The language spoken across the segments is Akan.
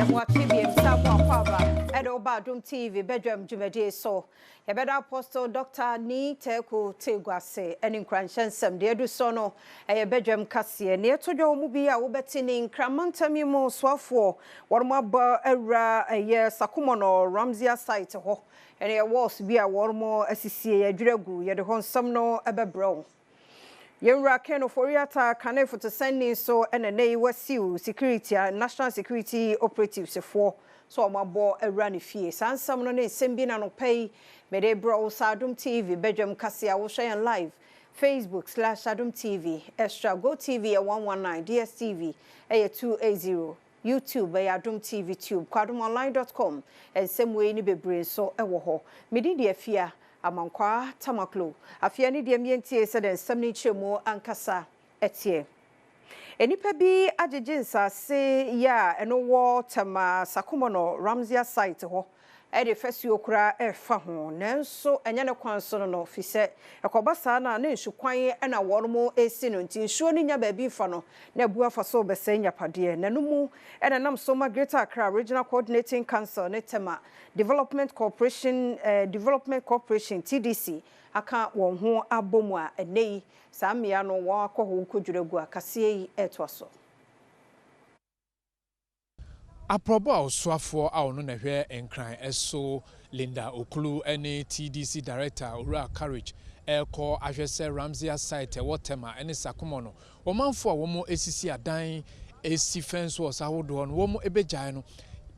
Yɛboakye biem sa mo akwaaba ɛde wo ba Adom TV badwam dwumadie so. Yɛbɛda Apostle Dɔkta Nii Teku Tegu ase ɛne nkuranhyɛ nsɛm. Deɛ adu soɔ no ɛyɛ badwam kaseɛ. Nea ɛto dwa wɔ mu bi a wobɛte ne Nkran mantam yi mu soafoɔ wɔnom abɔ awura ɛyɛ Sakumono Ramsea site hɔ ɛne ɛyɛ walls bi a wɔnom asisie yɛadwiri agu yɛde hɔ nsɛm no ɛbɛbrɛ wo. Yɛn Wura Ken Ofori-Atta kane fotosɛnni nso na nnɛ yi wasiw security a National Security Operatives foɔ sɛ wɔn abɔ awura ne fie. Saa nsɛm no ne nsɛm bi na anɔpa yi mede rebrɛ wo sɛ Adom TV badwam kaseɛ a wohwɛ yɛn live Facebook slash Adom TV Extra, GoTv yɛ 119, DSTV ɛyɛ 280, YouTube ɛyɛ Adom TV Tube, kɔ adomonline dot com, nsɛm wei ne bebree nso wɔ hɔ. Me din de Afia Amankwaa Tamaklo. Afia ne deɛ meɛntie sɛdeɛ nsɛm no nkyerɛmu ankasa teɛ. Nnipa bi agyegye nsaase yi a ɛno wɔ Tema Sakumono Ramsea site hɔ de fasuo koraa refa ho, nanso ɛnyɛ ne kwan so no no, fisɛ ɛkɔba saa no a na nsu kwan na wɔnom resi no nti nsuo no nnya baabi mfa no na abu afa so rebɛsɛe nnyapadeɛ. Na ɛno mu na ɛnam so ma Greater Accra Regional Coordinating Council ne Tema Development Corporation Development Corporation, TDC, aka wɔn ho abɔ mu a ɛnnɛ yi saa mmea no wɔakɔ hɔ rekɔdwiri agu a kaseɛ yi retoa so. Aprɔbɔ a ɔsoafoɔ a ɔno na ɛhwɛ Nkran so Linda Oklu ne TDC Director Owura Courage rekɔ ahwɛ sɛ Ramsea Site a ɛwɔ Tema ne Sakumo no wɔmanfoɔ a wɔn asisi adan si fence walls ahodoɔ no wɔn bɛgyae no.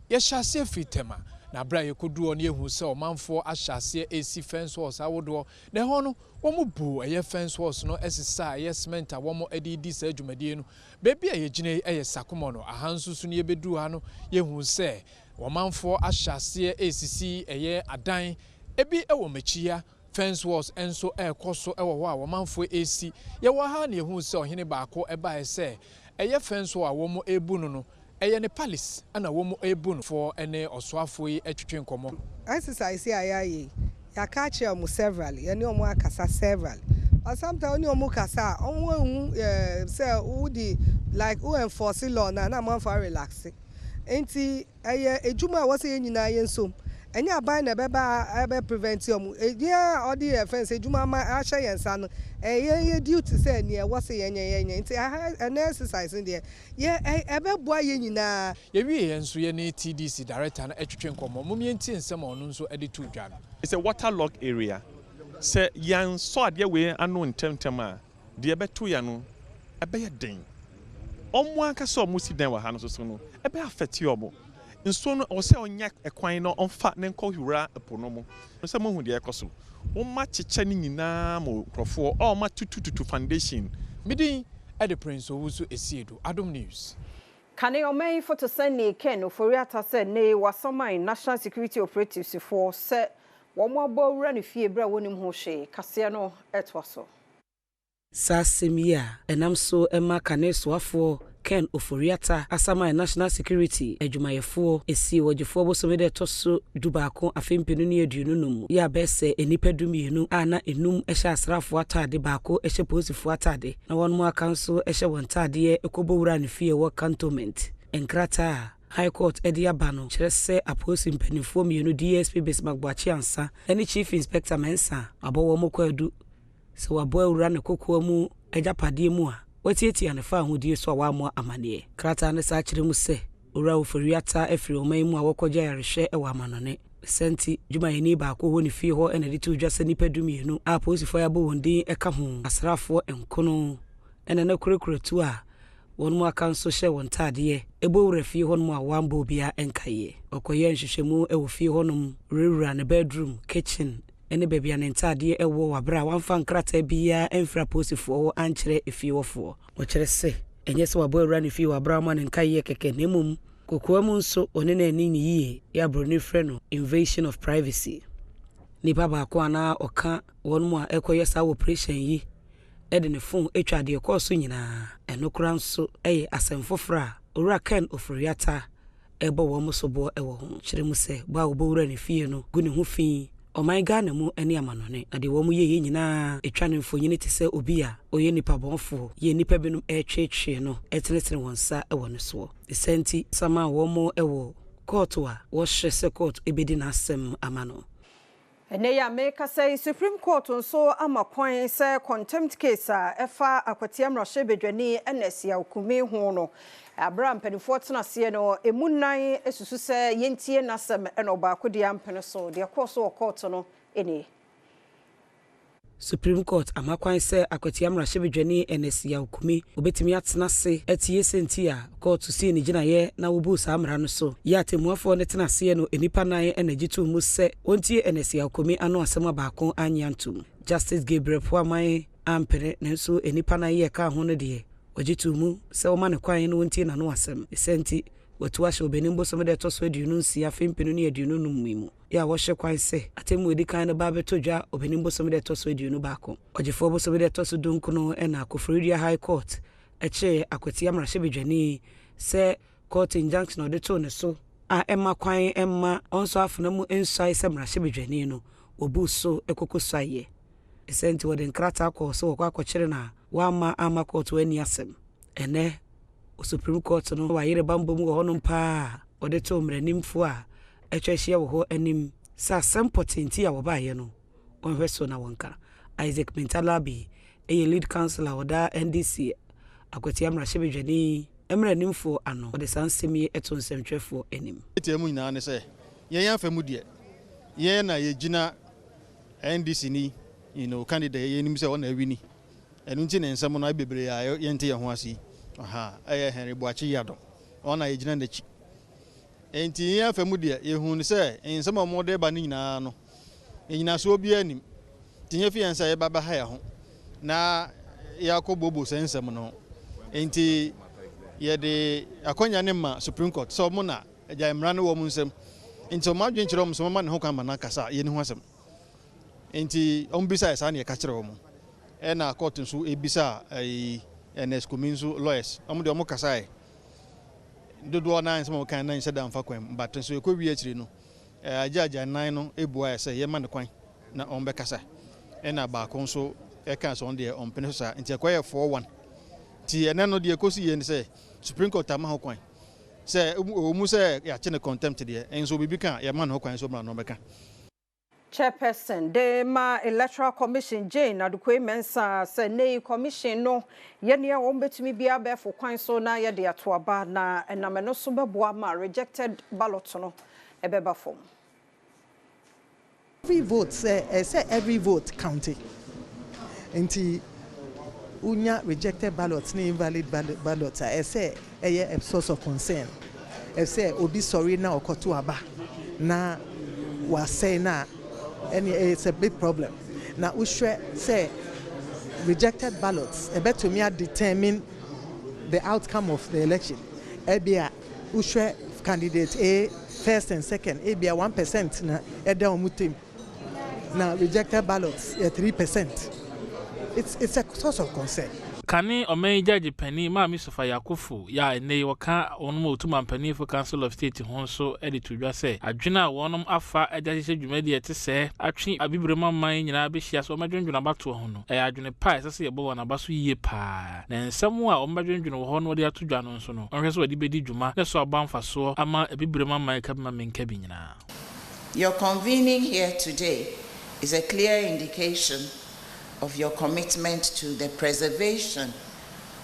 Yɛhyɛ aseɛ firi Tema na berɛ a yɛkɔduru hɔ no yɛhuu sɛ ɔmanfoɔ ahyɛ aseɛ resi fence walls ahodoɔ na ɛhɔ no wɔn buu ɛyɛ fence walls no sesaa ɛyɛ cement a wɔn de redi saa dwumadie no. Baabi a yɛgyina yi yɛ Sakumono. Aha nso so no yɛbɛduruu ha no yɛhuu sɛ ɔmanfoɔ ahyɛ aseɛ resisi ɛyɛ adan. Ebi wɔ m'akyi ha, fence walls nso rekɔ so wɔ hɔ a ɔmanfoɔ resi. Yɛwɔ ha na yɛhuu sɛ ɔhene baako baeɛ sɛ ɛyɛ fence wall a wɔrebu no no, ɛyɛ ne palace na wɔrebu no. Foɔ ne ɔsoafoɔ yi twetwe nkɔmmɔ. Exercise yi a yɛayɛ yi, yɛaka akyerɛ wɔn severally, yɛne wɔn akasa severally. But sometimes wo ne wɔn kasa a, wɔn nhu sɛ wode like wo enforce law no a, na amanfoɔ arelaxe. Nti ɛyɛ adwuma a ɛwɔ sɛ yɛn nyinaa yɛnsom. Ɛnyɛ aban na ɛbɛba abɛ prevent wɔn. Yɛn a ɔde yɛn fɛn sɛ adwuma ama ahyɛ yɛn nsa no, ɛyɛ yɛn yɛ duty sɛ nea ɛwɔ sɛ yɛnyɛ yɛnyɛ. Nti ɛha ɛnɛ exercise no deɛ, yɛ ɛbɛboa yɛn nyinaa. Yɛwieɛ nso yɛne TDC director no twetwe nkɔmmɔ. Mom yɛntie nsɛm a ɔno nso de too dwa no. It's a waterlogged area. Sɛ yɛansɔ adeɛ wei ano ntɛmntɛm a, deɛ ɛbɛto yɛn no, ɛbɛyɛ den. Wɔn ankasa a wɔsi dan wɔ ha no nso so no, ɛbɛ affect wɔn. Nsuo no, ɛwɔ sɛ ɔnya kwan na ɔmfa na nkɔ wura po no mu. Sɛ moahu deɛ ɛrekɔ so. Wɔakyekyɛ ne nyinaa ma nkurɔfoɔ a wɔatutututu foundation. Me din de Prince Owusu Esiedu, Adom News. Kane ɔman yi fotosanni Ken Ofori-Atta sɛ nnɛ yi wasaman National Security Operatives foɔ sɛ wɔn abɔ awura ne fie berɛ a wɔnnim ho hwee. Kaseɛ no toa so. Saa asɛm yi a ɛnam so ma kane soafoɔ Ken Ofori-Atta asaman National Security adwumayɛfoɔ sii wɔ Gyefoɔ bosome da ɛtɔ so dubaako afe mpenu ne 25 mu yi a bɛyɛ sɛ nnipa dumienu a na nnum hyɛ asraafoɔ ataade baako hyɛ polisifoɔ ataade na wɔn aka nso hyɛ wɔn ntaadeɛ kɔbɔ wuraa ne fie wɔ Cantonment. Nkrataa a High Court de aba no kyerɛ sɛ apolisi mpanimfoɔ mmienu DSP Bismarck Boakye Ansah ne Chief Inspector Mensah abɔ wɔn kwaadu Sɛ wabɔ awura ne kokoa mu agyapadeɛ mu a, watiatia ne fawohodie so a wammɔ amaneɛ. Krataa no san kyerɛ mu sɛ, Owura Ofori-Atta afiri ɔman yi mu a wɔkɔgye ayarehwɛ wɔ amanɔne. Ne saa nti, dwumayɛni baako wɔ ne fie hɔ na ɛde too dwa sɛ nnipa dumienu a apolisifoɔ a yɛabɔ wɔn din ka ho, asraafoɔ nkono na na kurakura tuo a wɔn mu aka nso hyɛ wɔn ntaadeɛ bɔ wura fie hɔnom a wɔammɔ obiara nkaeɛ. Wɔkɔyɛɛ nhwehwɛmu wɔ fie hɔnom, wurawuraa ne bedroom, kitchen, ne baabi a ne ntaadeɛ wɔ wɔ berɛ a wamfa nkrataa biara amfiri apolisifoɔ hɔ ankyerɛ efie hɔfoɔ. Wɔkyerɛ sɛ, ɛnyɛ sɛ wabɔ awura ne fie wɔ berɛ a wama no nkaeɛ kɛkɛ na mmom kokoa mu nso ɔne no anni no yie, yɛ a buroni frɛ no invasion of privacy. Nipa baako a na ɔka wɔn mu a ɛrekɔyɛ saa operation yi de ne fon twaa deɛ ɛkɔɔ so nyinaa. Ɛno koraa nso yɛ asɛm foforɔ a Owura Ken Ofori-Atta rebɔ wɔn soboɔ wɔ ho. Kyerɛ mu sɛ, bɔ a wɔbɔ wura ne fie no gu ne ho fi. Ɔman Ghana mu ne amanɔne, na deɛ wɔn yɛeɛ nyinaa ɛtwa no mfonini te sɛ obi a ɔyɛ nipa bɔnfoɔ, yɛ nnipa binom retweetwee no retenetene wɔn nsa wɔ ne soɔ. Ne saa nti, sama wɔn wɔ kɔɔto a wɔhyɛ sɛ kɔɔto bɛdi n'asɛm ama no. Ɛnnɛ yi a merekasa yi, Supreme Court nso ama kwan sɛ contempt case a ɛfa Akwatia mmarahyɛbadwani Ernest Yaw Kumi ho no, bere a mpanimfoɔ tena aseɛ no, emu nnan susu sɛ yɛntie n'asɛm ɛna ɔbaako deɛ ampene so. Deɛ ɛkɔɔ so wɔ court no nie. Supreme Court ama kwan sɛ Akwatia mmarahyɛbadwani Ernest Yaw Kumi obetumi atena ase atie sɛnti a kɔɔto sii ne gyinaeɛ na wobuu saa mmara no so. Yɛ atemmuafoɔ no tena aseɛ no, nnipa nnan na gye too mu sɛ wɔntie Ernest Yaw Kumi ano asɛm a baako annye antom. Justice Gabriel Pwamang ampene, nanso nnipa nnan yi a ɛkaa ho no deɛ, wɔgye too mu sɛ wɔma no kwan na wɔntie n'ano asɛm. Ne saa nti, wɔatu ahyɛ Ɔbɛnem bosome da ɛtɔ so 26 afe 2025 yi mu. Yɛ a wɔhyɛ kwan sɛ atemmu a edi kan no ba abɛtɔ dwa Ɔbɛnem bosome da ɛtɔ so 21. Ɔgyefoɔ bosome da ɛtɔ so 19 na Koforidua High Court kyeree Akwatia mmarahyɛbadwani sɛ court injunction a ɔde too ne so a ɛmma kwan mma ɔnsɔ afena mu nsuae sɛ mmarahyɛbadwani no, wɔbuu so kɔkɔsuaeɛ. Ne saa nti wɔde nkrataa kɔɔ sɛ wɔkɔ akɔkyere no a wamma amma kɔɔto anni asɛm. Ɛnnɛ, wɔ Supreme Court no wɔayere bammɔ mu wɔ hɔnom paa a wɔde too mmaranimfoɔ a atwa ahyia wɔ hɔ anim sɛ asɛm pɔtee nti a wɔbaeɛ no, wɔnhwɛ so na wɔnka. Isaac Mintah Larbi yɛ Lead Counsel a ɔda NDC Akwatia mmarahyɛbadwani mmaranimfoɔ ano. Ɔde saa nsɛm yi to nsɛmtwerɛfoɔ anim. Tiatia mu nyinaa ne sɛ, yɛn afa mu deɛ, yɛn na yɛgyina NDC ni candidate a yɛnim sɛ ɔna awini. Ɛno nti na nsɛm no ayɛ bebree a yɛnte yɛn ho ase yi. Ahaa, ɛyɛ Henry Boakye Yiadom, ɔno na yɛgyina n'akyi. Enti yɛn afa mu deɛ, yɛhuu no sɛ nsɛm a wɔde reba no nyinaa no, nnyinasoɔ biara nnim. Nti ɛnyɛ fi yɛn sɛ yɛba bɛha yɛn ho na yɛakɔbooboo saa nsɛm no ho. Enti yɛde akwannya no ma Supreme Court sɛ wɔn na agyae mmara no wɔ wɔn nsam. Enti sɛ wɔn adwene kyerɛ wɔn sɛ wɔmma ne ho kwan ma no akasa a, yɛnni ho asɛm. Enti wɔbisaeɛ saa na yɛka kyerɛɛ wɔn. Ɛna court nso bisaa ɛyi Ernest Kumi nso lawyers, wɔn deɛ wɔkasaeɛ. Dodoɔ no ara nsɛm a wɔkae no na nhyɛ da mfa kwan mu, but nso ɛkɔwie akyire no, agyaagyaa nnan no buaeɛ sɛ yɛmma no kwan na ɔmbɛkasa. Ɛna baako nso kaa sɛ ɔno deɛ ɔmpene so saa, nti ɛkɔyɛɛ 4-1. Nti ɛnɛ no deɛ ɛkɔsi yie ne sɛ Supreme Court ama ho kwan sɛ ɛwɔ mu sɛ yɛakye no contempt deɛ, nso biribi ka a yɛma no ho kwan sɛ ɔmmra na ɔmmɛka. Chairperson de ma Electoral Commission Jane Adukwei Mensah sɛ nnɛ yi commission no yɛ nea wɔn bɛtumi biara abɛɛfo kwan so na yɛde ato aba na ɛnam ɛno so bɛboa ma rejected ballot no ɛbɛba fam. Every vote sɛ ɛsɛ every vote counte nti wonya rejected ballots ne invalid ballots a, ɛsɛ ɛyɛ a source of concern. Ɛsɛ obi sɔre na ɔkɔto aba na wasɛe no a, ɛne it's a big problem. Na wohwɛ sɛ rejected ballots ɛbɛtumi adetermine the outcome of the election. Ɛbi a wohwɛ candidate A first and second, ebia 1% na ɛda wɔn ntam, na rejected ballots yɛ 3%. It's a source of concern. Kane ɔman yi gyagye panin Maame Sofa Yakufu yɛ a ɛnnɛ yi ɔka wɔnom a wɔtu mampanyinfo Council of State ho nso de to dwa sɛ adwene a wɔnom afa de ahyehyɛ dwumadi a ɛte sɛɛ atwe Abibirem aman yi nyinaa abɛhyia sɛ wɔmmɛdwendwene abatoɔ ho no, ɛyɛ adwene pa a ɛsɛ sɛ yɛbɔ wɔn aba so yie pa ara. Na nsɛm a wɔbɛdwendwene wɔ hɔ na wɔde ato dwa no nso no, wɔnhwɛ sɛ wɔde bɛdi dwuma na ɛso aba mfasoɔ ama Abibirem aman kabi-ma-menkabi nyinaa. Your convening here today is a clear indication of your commitment to the preservation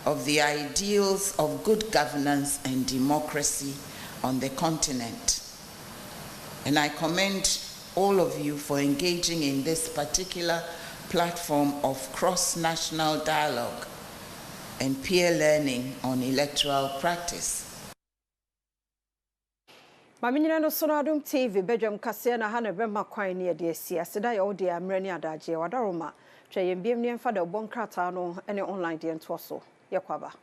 of the ideals of good governance and democracy on the continent. And I commend all of you for engaging in this particular platform of cross-national dialogue and peer learning on electoral practice. Maame nyina no so no Adom TV badwam kaseɛ na ha na ɛbɛma kwan ne yɛde asi aseda yɛ wo deɛ mmerɛ ne adagyeɛ wadaroma twɛ yɛn biem ne yɛmfa dɛ ɔbɔ nkrataa no ne online deɛ ntoɔ so yɛkɔ aba.